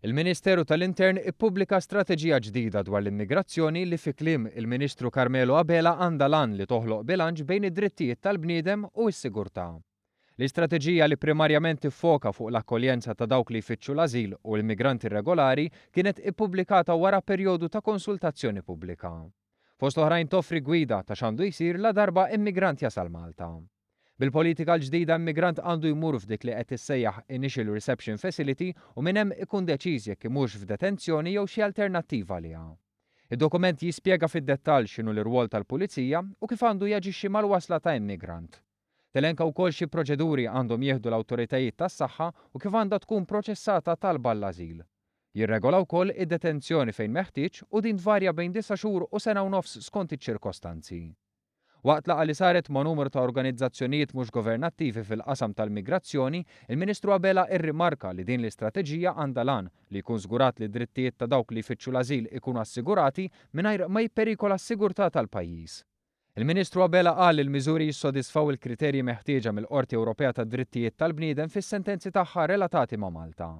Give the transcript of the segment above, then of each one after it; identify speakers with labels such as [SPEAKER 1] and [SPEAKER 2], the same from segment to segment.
[SPEAKER 1] Il-Ministeru tal-Intern ippubblika strateġija ġdida dwar l-immigrazzjoni li fi kliem il-Ministru Carmelo Abela għandha l-għan li toħloq bilanċ bejn id-drittijiet tal-bniedem u s-sigurtà. L-istrateġija li primarjament tiffoka fuq l-akkoljenza ta' dawk li jfittxu l-ażil u l-immigranti irregolari kienet ippubblikata wara perjodu ta' konsultazzjoni pubblika. Fost oħrajn toffri gwida ta' x'għandu jsir ladarba immigrant jasal Malta. Bil-politika l-ġdida immigrant għandu jmur f'dik li qed tissejjaħ Initial Reception Facility u minn hemm ikun deċiż jekk imurx f'detenzjoni jew xi alternattiva għaliha. Id-dokument jispjega fid-dettall x'inhu l-irwol tal-Pulizija u kif għandu jaġixxi mal-wasla ta' immigrant. Telenka wkoll xi proċeduri għandhom jieħdu l-awtoritajiet tas-saħħa u kif għandha tkun proċessata talba għall-ażil. Jirregola wkoll id-detenzjoni fejn meħtieġ u din tvarja bejn disa' xhur u sena u nofs skont iċ-ċirkostanzi. Waqt laqgħa li saret ma' numru ta' organizzazzjonijiet mhux governattivi fil-qasam tal-migrazzjoni, il-Ministru Abela rrimarka li din l-istrateġija għandha l-għan li jkun żgurat li d-drittijiet ta' dawk li jfittxu l-ażil ikunu assigurati mingħajr ma jipperikola s-sigurtà tal-pajjiż. Il-Ministru Abela qal li l-miżuri jissodisfaw il-kriterji meħtieġa mill-Qorti Ewropea tad-Drittijiet tal-Bniedem fis-sentenzi tagħha relatati ma' Malta.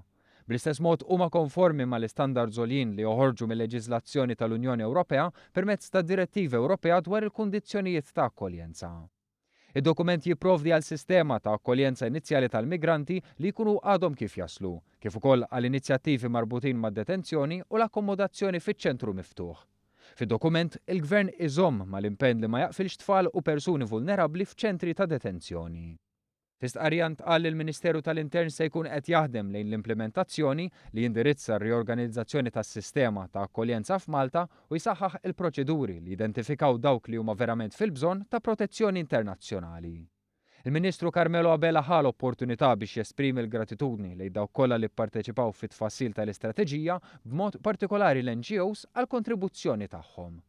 [SPEAKER 1] Bl-istess mod huma konformi mal-istandards għoljin li joħorġu mil-leġiżlazzjoni tal-Unjoni Ewropea permezz tad-Direttiva Ewropea dwar il-Kundizzjonijiet ta' Akkoljenza. Id-dokument jipprovdi għal sistema ta' akkoljenza inizjali tal-migranti li jkunu għadhom kif jaslu, kif ukoll għal inizjattivi marbutin mad-detenzjoni u l-akkomodazzjoni fiċ-ċentru miftuħ. Fid-dokument, il-Gvern iżomm mal-impenn li ma jaqfilx tfal u persuni vulnerabbli f'ċentri ta' detenzjoni. Fi stqarrija ntqal li l-Ministeru tal-Intern se jkun qed jaħdem lejn l-implimentazzjoni li jindirizza r-riorganizzazzjoni tas-sistema ta' akkoljenza f'Malta u jsaħħaħ il-proċeduri li jidentifikaw dawk li huma verament fil-bżonn ta' protezzjoni internazzjonali. Il-Ministru Carmelo Abela ħa l-opportunità biex jesprimi l-gratitudni lejn dawk kollha li pparteċipaw fit-tfassil tal-istrateġija, b'mod partikolari l-NGOs għall-kontribuzzjoni tagħhom.